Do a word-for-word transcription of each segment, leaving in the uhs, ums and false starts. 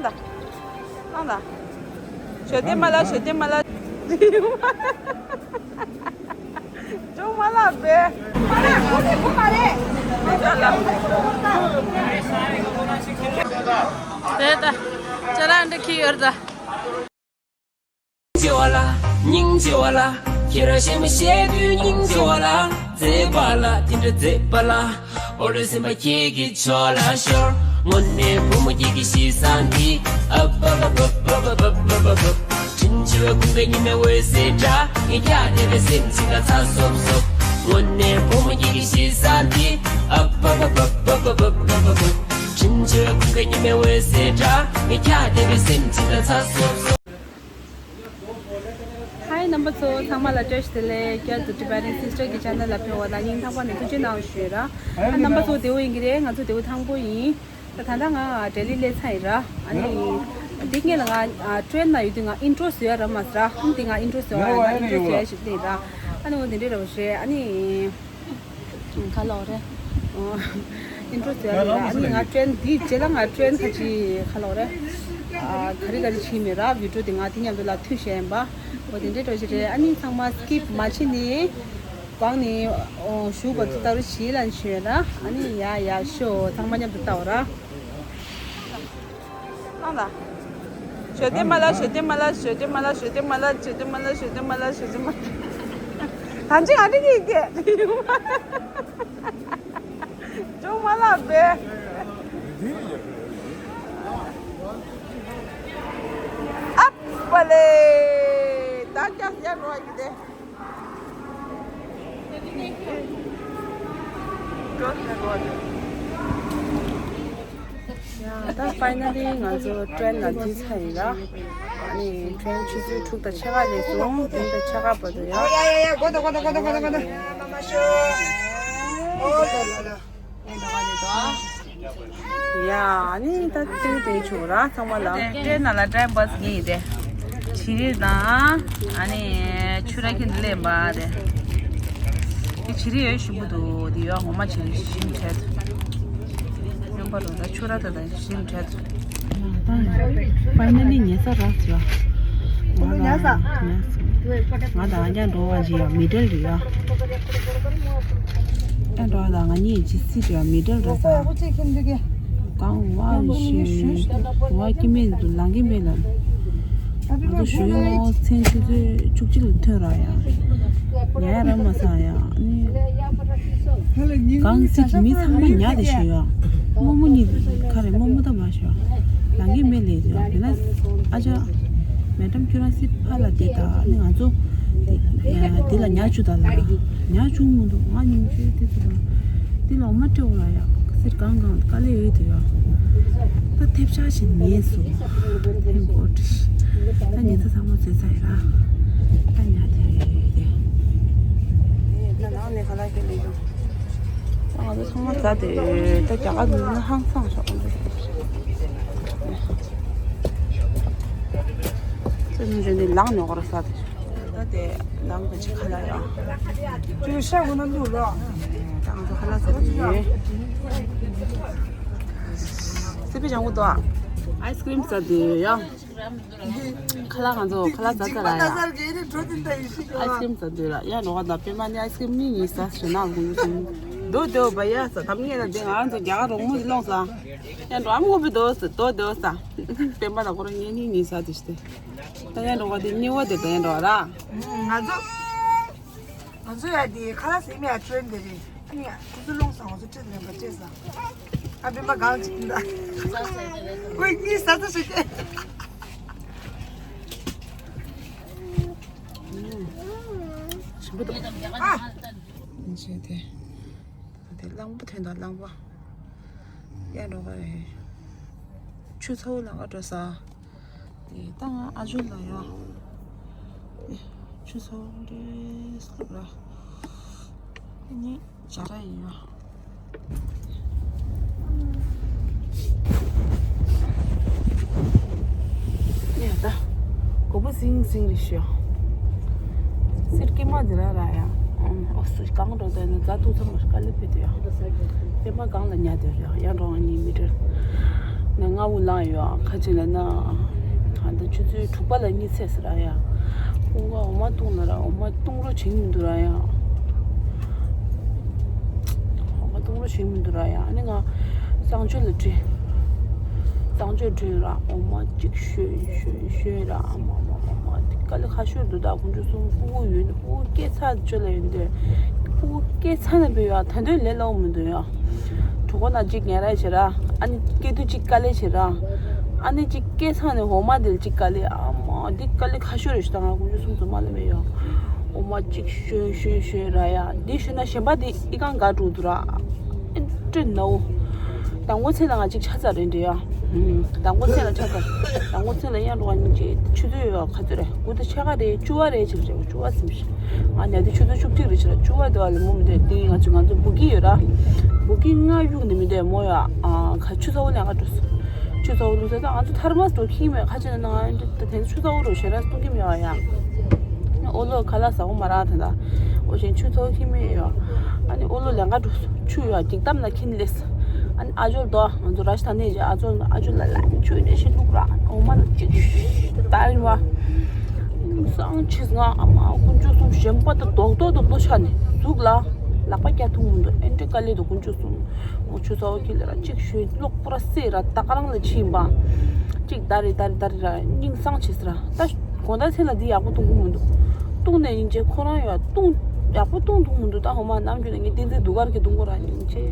ད། ཨང་ད། ཞོ་ཏེ་མ་ལ་ཞོ་ཏེ་མ་ལ། ཅུང་མ་ལ་བེ། དེ་ད། ཅ་ལག་འདི་ཁྱི་ཡོད་ད། སྙིང་རྗེ་བ་ལ། སྙིང་རྗེ་བ་ལ། ཁྱེད་རང་ཞེ་མ་ཞེ་དུས་སྙིང་རྗེ་བ་ལ། མཛེས་པ་ལ་དེ་འདྲ་མཛེས་པ་ལ། འོ་ལོ་སེམས་པ་ཁྱེད་ཀྱི་ཕྱོགས་ལ་ཤོར། དངོས་གནས་བུ་མོ་ཁྱེད་ཀྱི་གཤིས་བཟང་འདི། ཨ་བ་བ་བ། དྲིན་ཆེ་བའི་ཀུན་དགའ་ཉི་མའི་འོད་ཟེར་འདྲ། ངས་ཀྱང་བདེ་བའི་སེམས་ཅིག་ལ་ཚ་སོབ་སོབ། དངོས་གནས་བུ་མོ་ཁྱེད་ཀྱི་གཤིས་བཟང་འདི། ཨ་བ་བ་བ། དྲིན་ཆེ་བའི་ཀུན་དགའ་ཉི་མའི་འོད་ཟེར་འདྲ། ངས་ཀྱང་བདེ་བའི་སེམས་ཅིག་ལ་ཚ་སོབ་སོབ། ཧའི་རྣམ་པ་ཚོ། ཚང་མ་ལ་བཀྲ་ཤིས་བདེ་ལེགས། བསྐྱར་དུ་Tibetan Sister གི་channel ལ་ཕེབས་པ་དང་སྙིང་ཐག་པ་ནས་ཐུགས་རྗེ་གནང་ཞུ་ཡ་ར། ཨ་རྣམ་པ་ཚོ་བདེ་པོ་ཡིན་གྱི་རེད། ང་ཚོ་བདེ་པོ་ཐང་པོ་ཡིན། ད་ད་ལྟ་ང་ལྡི་ལི་སླེབས་ཚར་ཡིན་ར། ཨ་ནི་འདི་སྔོན་ལ་ང་train ནང་ཡོད་དུས་ང་intro བཟོ་ཡ་རག་མ་སོང་ར། ཨ་ནི་འདི་ང་intro བཟོ་ཡ་རག་ང་intro བཟོ་ཡ་ཞིག་སླེབས་ར། ཨ་ནི་འོ་འདི་འདྲས་ར་བ་རེད། ཨ་ནི། ཁ་ལོག་རེད། ཨིན་ཊྲོ་ཟེར་རེད། ཨ་ནི་ང་ཊྲེན་འདི་རྗེས་ལ་ང་ཊྲེན་ཁ་ཅིག་ཁ་ལོག་རེད། ཨ་ག་རེ་ག་རེ་བྱས་མེད་ར། བི་ཌི་ཡོ་དེ་ང་དེ་མཉམ་དུ་ལ་མཐུད་བཤད་ཡིན་པ། འོ་དེ་འདྲའི་འགྲོ་ཞིག་རེད། ཨ་ནི་ཚང་མ་སི་ཀིབ་མ་བྱེད་ནི། གང་ནི་ཨོ་ཞུ་བ་ཚོ་ལྟ་རུ་བྱེད་ལ་བྱོས་ར། ཨ་ནི་ཡ་ཡ་ཤོ་ཚང་མ་མཉམ་དུ་ལྟ་བ་ར། ཨང་ལ། ཞོ་ཏེ་མ་ལ། ཞོ་ཏེ་མ་ལ། ཞོ་ཏེ་མ་ལ། ད་ཅི་ང་ཏི་གི་གེ། ཅུང་མ་ལ་བེ། ཨ་པ་ལེ། ད་ཀྱང་ཡར་འགྲོ་ཡི་དེ། ད་ཕའི་ནལ་ལི་ང་ཚོ་ཊྲེན་ལ་འཛུལ་ཚར་ཡིན་ར། ཨ་ནི་ཊྲེན་ཆུ་ཚོད་དྲུག་དང་ཕྱེད་ཀ་རེད་སོང་། དེ་དང་ཕྱེད་ཀ་བར་དུ་ཡ། ཡ་ཡ་ཡ། གོ་ད་གོ་ད་གོ་ད་གོ་ད་གོ་ད། ཡ། ཨ་ནི་ད་ལྟོས་དེ་ཆུ་ར་ཚང་མ་ལ། ཊྲེན་ནང་ལ་ཊྲེན་བྷ་སི་གཉིས་ཡིན་ཏེ། བྱི་རིལ་དང་། ཨ་ནི་ཆུ་ར་ཁྱེར་ནས་སླེབས་པ་རེད། དེ་བྱི་རིལ་ཡོད་ཞིམ་པོ་འདུག་དེ་ཡོད་ངོ་མ་བྱི་རིལ་ཞིམ་དྲགས་འདུག་སྨྱོན་པ་རུ་ད་ཆུ་ར་ད་ད་ཞིམ་དྲགས་འདུག་ཕའི་ནལ་ལི་ཉལ་ས་རག་ཚར། ང་དང་ཉལ་ས། ང་དང་ཨ་ཅག་འགྲོ་བ་ཞིག་ཡ་མི་འབྲལ་རེད་ཡ། ཨ་འགྲོ་བ་དང་ང་གཉིས་ཇི་སྲིད་ཡ་མི་འབྲལ་ར་ས། གང་བ་ཞིག་བ་སྐྱེ་མེད་དུ་ལང་གི་མེད་ལ། ང་ཚོ་ཞུ་ཡོང་མཚན་ཆུ་ཚོད་བཅུ་གཅིག་ལ་ཐོན་ར་ཡ། ཉལ་ཡ་ར་མ་ས་ཡ། ཨ་ནི། གང་སྲིད་ཀྱི་མི་ཚང་མ་ཉལ་ཏེ་བཞུགས་ཡ། རྨོ་མོ་གཉིས་ཁ་རེ་རྨོ་མོ་ད་མ་བཞུགས་ཡ། ལང་གི་མེད་ལས་ཡ། དེ་ན་ཨ་ཅག་མེ་ཌམ་ཁྱོད་རང་སྲིད་ཕ་ལ་བསྡད་ད། ཨ་ནི་ང་ཚོ་དེ་དེ་ལ་ཉལ་བཅུག་ད་ལ། ཉལ་བཅུག་མི་འདུག་ང་ཉིན་བཅུ་དེ་ཚོ་དང་དེ་ལ་འོ་མ་སྤྲད་འོ་ལ་ཡ། སྲིད་གང་གང་དཀའ་ལས་ཡོད་དེ་ཡ། ད་ཐེབས་ཆག་ཞིག་ཉལ་སོང་། ཐེམ་གོ་ཏྲི། ད་ཉལ་ས་ཚང་མ་བཟོས་ཚར་ཡ་ར། ད་ཉལ་དེ་དེ། ད་ནང་ནས་ཁ་ལག་ཁྱེར་ལས་ཡོང་། ད་ང་ཚོ་ཚང་མ་ཟ་དེ་ད་རྒྱ་གར་མི་ཧང་སང་ཤོག་ཙི་ནུ་འདྲེན་དེ་ལངས་ནས་འོར་ཟ་དེ། ད་དེ་ལངས་ག་ཅིག་ཁ་ལག་ཡ། ཅུ་ཤ་གོ་ན་འདུག་ལ། ད་ང་ཚོ་ཁ་ལག་ཟ་དེ་ཡོད། སི་པི་ལྗང་གུ་དོ། ཨའི་སི་ཀི་རིམ་ཟ་དེ་ཡོད་ཡ། ཁ་ལག་ང་ཚོ་ཁ་ལག་ཟ་ཚར་ལ་ཡ། ཨའི་སི་ཀི་རིམ་ཟ་དུས་ལ་ཡ་འགྲོ་བ་དང་པད་མ་ནི་ཨའི་སི་ཀི་རིམ་གཉིས་གཉིས་ཟ་ཟེར་ན་དགོས་ཀྱི་འདུག་དོ་དོ་བ་ཡ་ཟ་དམ་ངེས་ལ་དེ་ང་ཚོ་རྒྱ་གར་རོགས་མོ་ལོངས་ས། ཡ་འགྲོ་ཨ་མ་ཀོ་པི་དོ་ཟ་དོ་དོ་ཟ། པད་མ་དང་ཁོ་རང་གཉིས་གཉིས་གཉིས་ཟ་དེ་ཞིག་དེ། ད་ཡ་འགྲོ་བ་དེ་གཉིས་པ་དེ་ད་ཡ་འགྲོ་བ་ར། ང་ཚོ། ང་ཚོ་ཡ་དེ་ཁ་ལག་ཟས་མི་ཡ་ཊྲེན་དེ་རེད། ཨ་ནི་ཁོ་ཚོ་སློང་སོང་། ང་ཚོ་ཁྲིད་ནས་མ་ཁྲིད་སོང་། ཨ་བི་མ་གང་ཅིག་འདའ། ཁོས་གཉིས་ཟ་ཚོ་ཞིག་སྟེ། ཞིམ་པོ་འདུག་ཨ། ཞེས་ཏེ། དེ་གླང་པོ་ཐོན་དང་གླང་པོ། ཡ་འགྲོ་ག་རེད། ཆུ་ཚ་བོ་ལ་ང་འགྲོ་ས། དེ་ད་ང་ཨ་ཇོ་ལ་ཡ། ཆུ་ཚོད་འདྲེས་ལ། ནི་བྱ་ར་ཡིན་ཡ། ཡ་ད། གོ་བོ་སིང་སིང་རེ་ཤོ། སིར་ཀི་མ་དེ་ར་ར་ཡ། ཨོ་སི་གང་འགྲོ་དོན་ནི་རྫ་ཏུ་ཚང་མ་དཀའ་ལས་ཕེ་དུ་ཡ། པེ་མ་གང་ལ་ཉལ་དུ་ཡ། ཡ་འགྲོ་ང་གཉིས་མི་འབྲལ། ནས་སྔ་བོ་ལངས་ཡོད་ཨ། ཁ་ཅིག་ལ་ན་ད་ཆུ་ཚོད་དྲུག་པ་ལ་གཉིད་སད་ཟེར་ར་ཡ། ཁོང་ག་འོ་མ་བཏུང་ན་ར་འོ་མ་བཏུང་རོགས་བྱེད་མི་འདུག་ར་ཡ། འོ་མ་བཏུང་རོགས་བྱེད་མི་འདུག་ར་ཡ། ཨ་ནི་ང་གཙང་སྤྱོད་ལ་བྲོས། གཙང་སྤྱོད་བྲོས་ར་འོ་མ་གཅིག་བཞོས་བཞོས་བཞོས་ར། ཨ་མ་མ་མ་མ་དེ་དཀའ་ལས་ཁག་ཤོས་འདུག་ད་དཀོན་མཆོག་གསུམ། ཕྲུ་གུ་ཡོད་ནི་ཕྲུ་གུ་སྐྱེས་ཚར་ཆོད་ལ་ཡོད་འདོད། ཕྲུ་གུ་སྐྱེས་ཚར་ནས་བུད་ཡ་ད་འདོད་ལས་སླ་བོ་མི་འདུག་ཡ། གྲོད་ཁོག་ན་གཅིག་ངལ་ར་བྱེད་ར། ཨ་ནི་སྐྱེ་དུས་གཅིག་དཀའ་ལས་བྱེད་ར། ཨ་ནི་གཅིག་སྐྱེས་ཚར་ནས་འོ་མ་དེ་ལ་གཅིག་དཀའ་ལས། ཨ་མ་འདི་དཀའ་ལས་ཁག་ཤོས་རེད་ཤི། ད་ང་དཀོན་མཆོག་གསུམ་དུ་མ་ལ་མེད་ཡ། འོ་མ་གཅིག་བཞོས་བཞོས་བཞོས་ར་ཡ། འདི་བཞོས་ན་གཞན་པ་དེ་ཨི་ཁང་ག་འགྲོ་འདུག་ར། ཨེ་འདྲ་ནའོ། དང་པོ་ཚེ་ལ་ང་གཅིག་ཆ་ཚ་རེད་འདྲ་ཡ། དང་པོ་ཚེ་ལ་ཆ་ཚ། དང་པོ་ཚེ་ལ་ཡང་འགྲོ་བ་ཉིན་གཅིག་ཆུ་ཚོད་ཡོད་ག་ཚོད་རེད། དགུ་དང་ཕྱེད་ཀ་རེད། བཅུ་པ་རེད་ཕྱིར་རེད། བཅུ་པ་ཟིན་ཤི། ང་ཉལ་དུས་ཆུ་ཚོད་བཅུ་གཅིག་རེད་ཕྱིར། བཅུ་པ་དེ་བ་ལ་མོ་མི་འདོད་དེ། ང་ཚོ་ང་ཚོ་བུ་གི་ཡོད་ར། བུ་གི་ང་གཡུག་ནི་མི་འདོད་མོ་ཡ། ཨ་ཁ་ཆུ་ཚ་བོ་ལེན་ག་འགྲོ་སོང་། ཆུ་ཚ་བོ་ལུག་ཚ་ད་ང་ཚོ་ཐར་མ་སི་འགྲོ་ཁྱིམ་མེད་ཁ་ཆེ་ན་ང་དེ་ཆུ་ཚ་བོ་རུ་ཞེ་ར་སྟོང་གི་མེད་བ་ཡ། ཨོ་ལོ་ཁ་ལག་ཟ་གོ་མ་རག་ད་ད། ཨོ་ཞེན་ཆུ་ཚོད་ཁྱིམ་མེད་ཡོད། ཨ་ནི་ཨོ་ལོ་ལེན་ག་འགྲོ་ཆུ་ཡོད་འགྱིག་དམ་ན་ཁྱིམ་ལས། ཨ་ནི་ཨ་ཇོར་དོ་ང་ཚོ་ར་ཤི་ཐ་ནས་ཨ་ཇོར་ཨ་ཇོ་ལ་ལ་ཆུ་ནས་ཤི་ལུག་ར་འོ་མ་ལ་ཅིག་ད་ཡིན་བ། སང་ཆིས་ང་ཨ་མ་དཀོན་མཆོག་གསུམ་ཞེན་པ་དང་རྡོག་རྡོག་རྡོག་རྡོག་ཆགས་ནས་གཟུགས་ལ་ལག་པ་བཀྱག་ཐུབ་མི་འདུག་ཨེ་འདྲ་དཀའ་ལས་འདུག་དཀོན་མཆོག་གསུམ། ཨོ་ཆུ་ཚ་བོ་ཁྱིམ་ལས་ར་ཅིག་ཞུས་གློག་པོ་ར་སེ་ར་ད་ག་རང་ལ་ཕྱིན་པ། ཅིག་ད་རེ་ད་རེ་ད་རེ་ར་སྙིང་སང་ཆེ་ཟེར་ར་ད། དགོང་དག་ཚེ་ལ་འདི་ཡག་པོ་བཏུང་གི་མི་འདུག་བཏུང་ནས་ཡིན་ཅེ་ཁོ་རང་ཡ་བཏུང་ཡག་པོ་བཏུང་ཐུབ་མི་འདུག་ད་འོ་མ་ནམ་རྒྱུན་ནས་ངས་ཏིང་ཏིང་སྡུག་སྐར་གྱི་བཏུང་གོ་ར་སྙིང་ཅེ།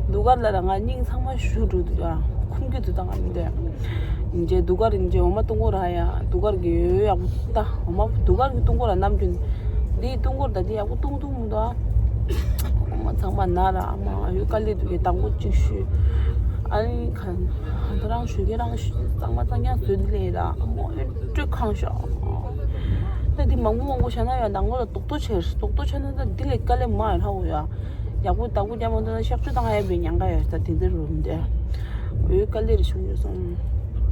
སྡུག་སྐར་ལ་ར་ང་སྙིང་ཚང་མ་ཞུ་འགྲོ་འདུག་ཡ། ཁུམ་གྱི་འདུག་ད་ང་མི་འདོད། ཡིན་ཅེ་སྡུག་སྐར་ཡིན་ཅེ་འོ་མ་བཏུང་གོ་ར་ཡ་སྡུག་སྐར་གྱི་ཡོད་ཡག་པོ་ད་འོ་མ་སྡུག་སྐར་གྱི་བཏུང་གོ་ར་ནམ་རྒྱུན་འདི་བཏུང་གོ་ར་ད་འདི་ཡག་པོ་བཏུང་ཐུབ་མི་འདུག་འོ་མ་ཚང་མ་ན་ར་ཨ་མ་ཡོད་དཀའ་ལས་འདུག་གི་དང་པོ་གཅིག་ཞུ། ཨ་ནི་ཁ་ད་རང་ཞུ་གི་རང་གཙང་མ་གཙང་རྐྱང་བཟོས་འདི་ལས་ར་ཨ་མ་ཡོད། སྤྲོད་ཁང་ཤག་ད་འདི་མང་པོ་མང་པོ་བྱས་ན་ཡང་ནང་ལོགས་ལ་རྡོག་རྡོག་བྱས། རྡོག་རྡོག་བྱས་ན་ད་འདི་ལས་དཀའ་ལས་མ་ཡོང་ཧ་འོ་ཡ། ཡག་པོ་བདག་པོ་རྒྱབ་མ་འདུག་ན་གཤག་བཅོས་བཏང་ཡ་བའི་ཉང་ག་ཡོད་ས་དེ་འདི་རུ་འདི་འོས་དཀའ་ལས་རེ་བྱུང་ཡོད་སོང་།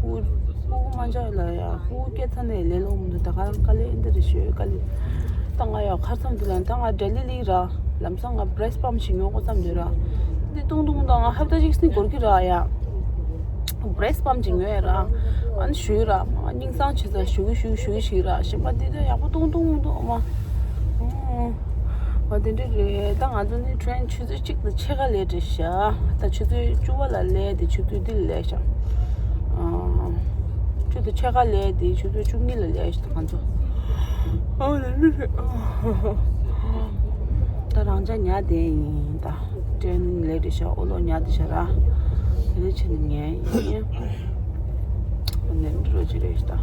ཕྲུ་གུ་མ་འཇག་ལ་ཡ་ཕྲུ་གུ་སྐྱེ་ཚ་ནས་ལས་ལོག་མི་འདུག་ད་ག་རང་དཀའ་ལས་འདི་རེ་བྱོས་དཀའ་ལས། ད་ང་ཡ་ཁར་སང་འདི་ལ་ད་ང་འབྲེལ་ལི་ལི་ར་ལམ་སང་ང་བྲེ་སི་པམ་ཞིག་ཉོ་དགོས་བསམ་འདོད་ར། འདི་ཏུང་ཏུང་ད་ང་ཧབ་ཏ་ཅིག་སི་ནི་འགོར་གི་ར་ཡ། བྲེ་སི་པམ་ཅིག་ཉོས་ར། ཨ་ནི་ཞུས་ར་མ་སྙིང་སང་ཆེ་ས་ཞུ་གི་ཞུ་གི་ཞུ་གི་ཞིག་ར་ཞིམ་པ་འདི་ད་ཡག་པོ་ཏུང་ཏུང་མི་འདུག་ཨ་མ། ཨོ་དེ་འདྲ་རེད། ད་ང་ཚོ་ནི་ཊེན་ཆུ་ཚོད་གཅིག་དང་ཕྱེད་ཀ་ལས་བྲེལ་ཤག་ད་ཆུ་ཚོད་བཅུ་པ་ལ་ལས་དེ་ཆུ་ཚོད་འདི་ལ་ལས་ཤག་ཨ་ཆུ་ཚོད་ཕྱེད་ཀ་ལས་དེ་ཆུ་ཚོད་བཅུ་གཉིས་ལ་ལས་ཤག་ད་ང་ཚོ། ཨོ་དེ་འདྲ་རེད། ད་རང་ཅག་ཉལ་བསྡད་ཡིན་ད། ཊེན་ལས་བྲེལ་ཤག་ཨོ་ལོ་ཉལ་བསྡད་ཤག་ར། དེ་འདྲ་བྱས་ནས་ཉལ་ཡིན། ནས་འགྲོ་རྒྱུ་རེད་ད།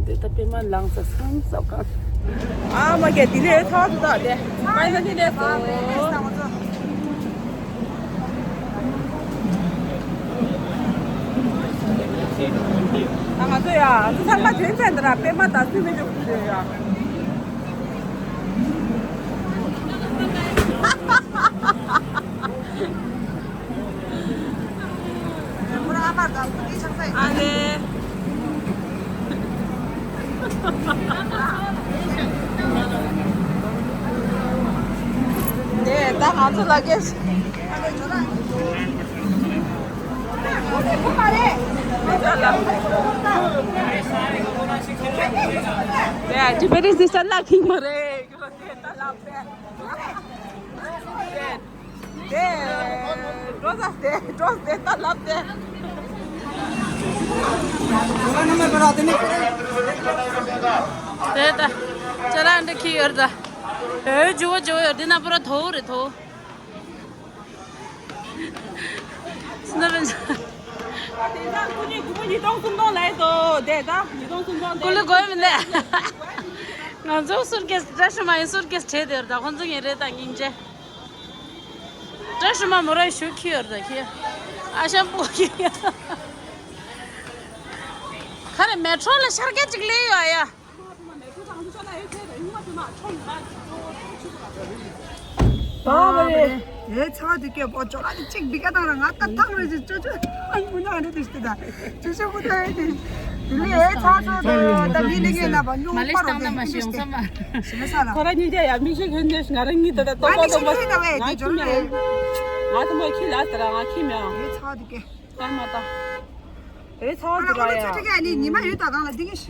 འདི་ལྟ་པད་མ་ལངས་ས་སང་ས་གང་། ཨ་མ་གས་དེ་ལས་ཐག་ཏུ་ད་དེ་པད་མ་དེ་ལས་སོ། ད་ང་ཚོ་ཡ་ཚང་མ་དྲན་ཚད་འདི་ར་པད་མ་ད་སུས་མི་འཇོག་གི་ཡོད་ཡ། ཨ་ལེ། ནས་ད་ང་ཚོ་ལ་སྐད། ཡ་ཇི་བེ་རི་སི་སར་ལ་ཁིང་མ་རེད། དེ་འགྲོ་ས་དེ་འགྲོ་དེ་ལྟ་ལབ་དེ། དེ་ལྟ་ཅ་ལག་འདི་ཁྱི་ཡོད་ད། ཨེ་ཇོ་བོ་ཇོ་བོ་ཡོད་འདི་ན་པུ་ར་ཐོ་རེ་ཐོ། སྣ་བན། དེ་ད་ཁོ་གཉིས་སྒོར་མོ་ཉིས་སྟོང་སུམ་སྟོང་ལས་དོ་དེ་ད་ཉིས་སྟོང་སུམ་སྟོང་དེ། ཀུ་ལི་གོ་མི་ནས། ང་ཚོ་སུར་ཀེས་བཀྲ་ཤིས་མ་ཡིན་སུར་ཀེས་བྲེས་དེ་ཡོད་ད་ཁོ་ཚོ་ངའི་རེད་ད་སྙིང་རྗེ། བཀྲ་ཤིས་མ་མོ་ར་ཞུ་ཁྱི་ཡོད་ར་ཁྱི། ཨ་ཤམ་པོ་ཁྱི། ཁ་རེ་མེ་ཊྲོ་ལ་ཤར་སྐད་ཅིག་ལས་ཡོད་ཡ། ཨ་མ་རེད། ཨེ་ཚ་དེ་སྐད་པོ་ཅོ་ལ་དེ་གཅིག་འདི་ག་དང་ར་ང་ད་ཐག་རེད་ཅོ་ཅོ། ཨ་མུ་ན་རེད་དེ་ཤི་ད། ཅོ་ཅོ་ཁུ་ད་རེད་དེ། དེ་ལས་ཨེ་ཚ་ཚོ་ད་ད་མི་ལེ་གེ་ན་བ་ཉུང་མ་ལེ་པ་རོ་སྟངས་ན་མ་ཤེས་ཡོང་ས་མ། ཤི་མ་ས་ལ། ཁོ་ར་གཉིས་ཀྱ་ཡ་མིག་ཤེས་ཁན་ནས་ང་རང་གཉིས་ད་ད་ཏོག་ཏོག་ཏོག་ཏོག་ང་ཤི་ད་བས་དེ་ཅོ་ལ་རེད། ང་དེ་མོ་ཁྱི་ལ་ཟེར་ང་ཁྱི་མེད། ཨ་ཚ་བ་དེ་ཀེ། ཨ་མ་ཏ། ཨེ་ཚ་བ་དེ་ར་ཡ། ཨ་ནི་ཉི་མ་ཡོད་ད་གང་ལ་འདི་གི། ཚ་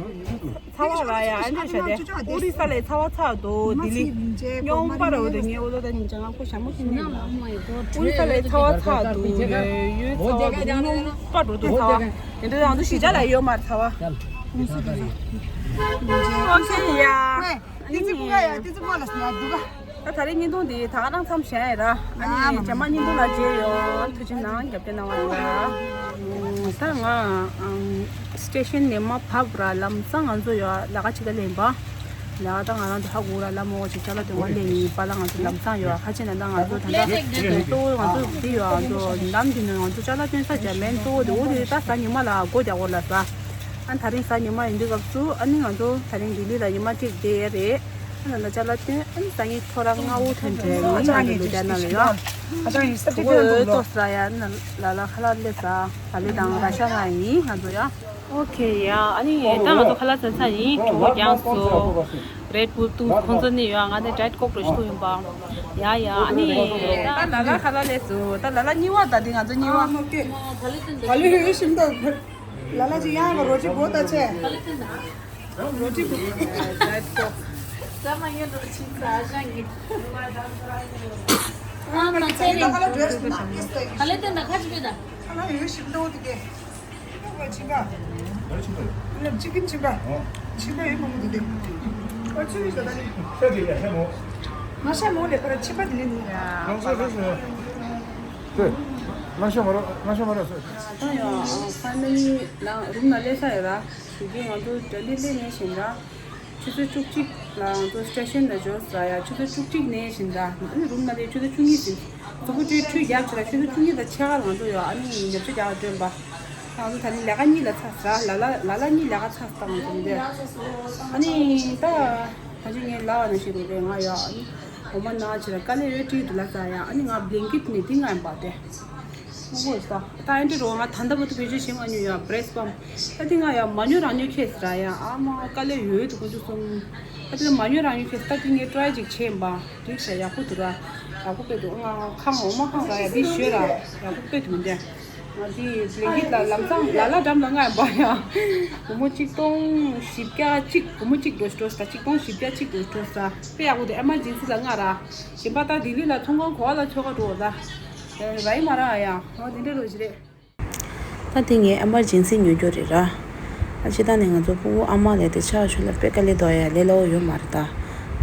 བ་ར་ཡ། ཨ་འདྲ་བྱ་དེ། ཨོ་རི་ས་ལས་ཚ་བ་ཚ་འདུག་ལྡི་ལི། སྙོམས་པ་ར་འོ་དེ་ངའི་འོ་ལོ་ད་ཉིན་ཅང་ང་ཁོ་ཞྭ་མོ་ཁྱི་ནས། ཨོ་རི་ས་ལས་ཚ་བ་ཚ་འདུག་ཡོད་ཡོད་ཚ་བ་འདུག་སྙོམས་པ་འགྲོ་འདུག་ཚ་བ། ཡིན་འདྲ་ང་ཚོ་གཞིས་ཆགས་ལ་ཡོད་མ་རེད་ཚ་བ། ཨོ་ཁེ་ཡ། ཏི་ཙི་ཀུ་ག་ཡ་ཏི་ཙི་ཀུ་ལ་སི་ན་འདུག་ག་ད་ད་རེས་བརྙན་ཐུང་འདི་ད་ག་རང་མཚམས་བཞག་ཡ་ར། ཨ་ནི་རྗེས་མ་བརྙན་ཐུང་ལ་མཇལ་ཡོང་། ཐུགས་རྗེ་གནང་རྒྱབ་སྐྱོར་གནང་བ་ཡིན་ལ། ད་ང་སི་ཊེ་ཤན་ནས་མར་བབས་ར་ལམ་སང་ང་ཚོ་ཡོད་ལ་ཁ་ཅིག་ག་ལེན་པ། ལ་ད་ང་རང་ཚོ་ཧ་གོ་ར་ལ་མོ་ཅིག་ཅ་ལག་དེ་འོ་ལེན་ཡིན་པ་ལ་ང་ཚོ་ལམ་སང་ཡོད་ཁ་ཆེ་ན་ད་ང་ཚོ་ད་ལྟ་མེན་གཙོ་བོ་ང་ཚོ་འདི་ཡོད་ང་ཚོ་ལམ་འདི་ནས་ང་ཚོ་ཅ་ལག་སྟོན་ས་ཅ་མེན་གཙོ་བོ་དེ་འོ་དེ་ད་ས་ཉི་མ་ལ་སྒོ་རྒྱག་གོ་ལ་ས། ཨ་ད་རིང་གཟའ་ཉི་མ་ཡིན་དུས་སྐབས་སུ་ཨ་ནི་ང་ཚོ་ད་རིང་ལྡི་ལི་ལ་ཉི་མ་གཅིག་བསྡད་ཡས་རེད། ཨ་ན་ལ་ཅ་ལག་སྟོན་ཨ་ནི་སང་ཉིན་ཐོ་རངས་སྔ་པོ་ཐོན་འདྲ་ཡིན། ང་ཚོ་ལུ་ཅ་ན་ལ་ཡོད། ཨ་ཅག་ཡིན་ས་ཁོ་ཏི་ཏི་ལ་འདུག་ལོ། ཏོག་ས་ཡ་ན་ལ་ལ་ཁ་ལག་སླེབས་ས་ད་ལེ་དང་ར་ཤ་ང་ཡིན་ང་ཚོ་ཡ། ཨོ་ཁེ་ཡ། ཨ་ནི་ད་ང་ཚོ་ཁ་ལག་ཟ་ས་ཡིན། གྲོད་ཁོག་རྒྱགས་སོ། རེད་བུལ་འདུག་ཁོང་ཚོ་ནི་ཡོད་ང་ཚོ་ཌའེ་ཊི་ཀོག་རེ་ཞིག་འཐུང་ཡིན་པ། ཡ་ཡ། ཨ་ནི་ད་ལ་ལ་ཁ་ལག་སླེབས་སོ། ད་ལ་ལ་གཉིས་པ་ད་འདི་ང་ཚོ་གཉིས་པ། ད་ལེ་ཡོད་ཤིང་ཏོག་ལ་ལ་ཅི་ཡང་རོ་ཅི་གོ་ད་ཆེ། རོ་ཅི་གོ། ཟ་མ་ཡོད་རོ་ཅི་ཟ་ཞང་གི། ཨ་མ་ཚེ་རིང་། ག་ལེ་ཏན་ད་ཁ་ཅི་པེ་ད། ཁ་ལ་ཡོད་ཤིང་ཏོག་དེ་གེ། ཁ་ལ་ཕྱིན་པ། ཁ་ལ་ཕྱིན་པ་ཡོད། ལ་ཅི་གིན་ཕྱིན་པ། ཕྱིན་པ་ཡོད་མང་པོ་འདུག་སྟེ། ཨ་ཚུ་ཡོད་ད་ད་ནི། ས་དེ་ཡ་ཤ་མོ། ང་ཤ་མོ་ལས་ཁ་ལ་ཕྱིན་པ་དེ་ནི་འདུག་ཡ། ང་ཤ་ཤ་ཤ། ལ་ཤ་མ་རོ་ང་ཤ་མ་རོ་ས། ད་ཡང་ཕ་མེ་ལི་ལ་རུམ་ན་ལས་ས་ཡོད་ར། ཞུ་གི་ང་ཚོ་དྲ་ལི་ལས་ནས་བཞིན་ར། ཆུ་ཚོད་བཅུ་གཅིག་ལ་ང་ཚོ་སི་ཊེ་ཤན་ལ་འབྱོར་ས་ཡ། ཆུ་ཚོད་བཅུ་གཅིག་ནས་བཞིན་ར། ཨ་ནི་རུམ་ན་ལས་ཆུ་ཚོད་བཅུ་གཉིས་ཟིན། གཟུགས་པོ་བཀྲུས་ཁྲུས་རྒྱབ་བྱས་ལ་ཆུ་ཚོད་བཅུ་གཉིས་དང་ཕྱེད་ཀ་ལ་ང་ཚོ་ཡོད་ཨ་ནི་ཉབ་ཆ་རྒྱག་སྒྲོན་པ། ང་ཚོ་ད་ནི་ལས་ཀ་གཉིས་ལ་ཚར་ས་ལ་ལ་ལ་ལ་གཉིས་ལས་ཀ་ཚར་ས་ང་ཚོ་འདི། ཨ་ནི་ད་ད་ཅི་ངའི་ལ་བ་ན་ཞིག་རུ་རེད་ང་ཡོད་ཨ་ནི། འོ་མ་ན་ཆེ་ལ་དཀའ་ལས་ཡོད་བྲིས་འདུག་ལ་ས་ཡ། ཨ་ནི་ང་བླེན་ཀིད་ནི་འདི་ང་ཡིན་པ་དེ། ཨོ་ས་ད་ཨ་འདྲི་རོ་ང་ད་ལྟ་བར་དུ་བེད་སྤྱོད་བྱེད་མ་མྱོང་ཡ་བྷི་རེ་སི་པམ། ད་འདི་ང་ཡ་མ་ཉོ་རང་ཉོ་ཁེས་ར་ཡ། ཨ་མ་དཀའ་ལས་ཡོད་འདུག་ཁོ་ཚོ་གསུམ། ད་དེ་ལ་མ་ཉོ་རང་ཉོ་ཁེས་ད་འདི་ངས་ཊི་རའེ་ཅིག་བྱས་ཡིན་པ། འགྲིག་ཤག་ཡག་པོ་འདུག་ར། ཡག་པོ་དཔེ་འདུག་ང་ཁང་འོ་མ་ཁང་ར་ཡ་འདི་ཞོད་ར། ཡག་པོ་དཔེ་འདུག་འདི། ང་འདི་བླེན་ཀིད་ལ་ལམ་སང་ལ་ལ་འགྲམ་ལ་ང་ཡ་འབའ་ཡ། སྒོར་མོ་གཅིག་སྟོང་བཞི་བརྒྱ་གཅིག་སྒོར་མོ་གཅིག་འགྲོ་འགྲོ་ས་གཅིག་སྟོང་བཞི་བརྒྱ་གཅིག་འགྲོ་འགྲོ་ས་དཔེ་ཡག་པོ་འདུག་ཨེ་མར་ཇེན་སི་ལ་ང་ར། གཞན་པ་ད་ལྡི་ལི་ལ་ཚོང་ཁང་གོ་བ་ལ་ཚོད་ཁ་འགྲོ་ད། ར་ཡི་མ་ར་ཡ། ང་འདི་འདྲ་རོ་ཞིག་རེད། ད་དེ་ངས་ཨེ་མར་ཇེན་སི་ཉོ་རྒྱུ་རེད་ར། ཨ་ཅེ་ད་ནས་ང་ཚོ་ཕྲུ་གུ་ཨ་མ་ལས་དེ་ཆ་ཆུ་ལ་དཔེ་དཀའ་ལས་འདུག་ཡ་ལས་སླ་བོ་ཡོད་མ་རེད་ད།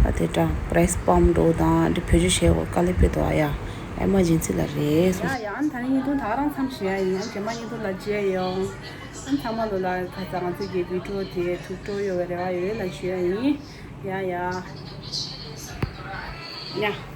ད་དེ་འདྲ་བྷི་རེ་སི་པམ་འགྲོ་དང་འདི་བེད་སྤྱོད་བྱེད་དགོས་དཀའ་ལས་དཔེ་འདུག་ཡ། ཨེ་མར་ཇེན་སི་ལ་རེད་སོང་། ཡ་ཡ་ཨ་ནི་ད་རིང་བརྙན་ཐུང་ད་ག་རང་མཚམས་བཞག་ཡ་ཡིན། ཨ་རྗེས་མ་བརྙན་ཐུང་ལ་མཇལ་ཡོང་། ཨ་ཚང་མ་ལོ་ལ་ཁ་ཚ་ང་ཚོ་གི་བི་ཌི་ཡོ་དེ་ཐུགས་སྤྲོ་ཡོད་པའི་རེ་བ་ཡོད་ལ་ཞུ་ཡ་ཡིན། ཡ་ཡ། ཡ།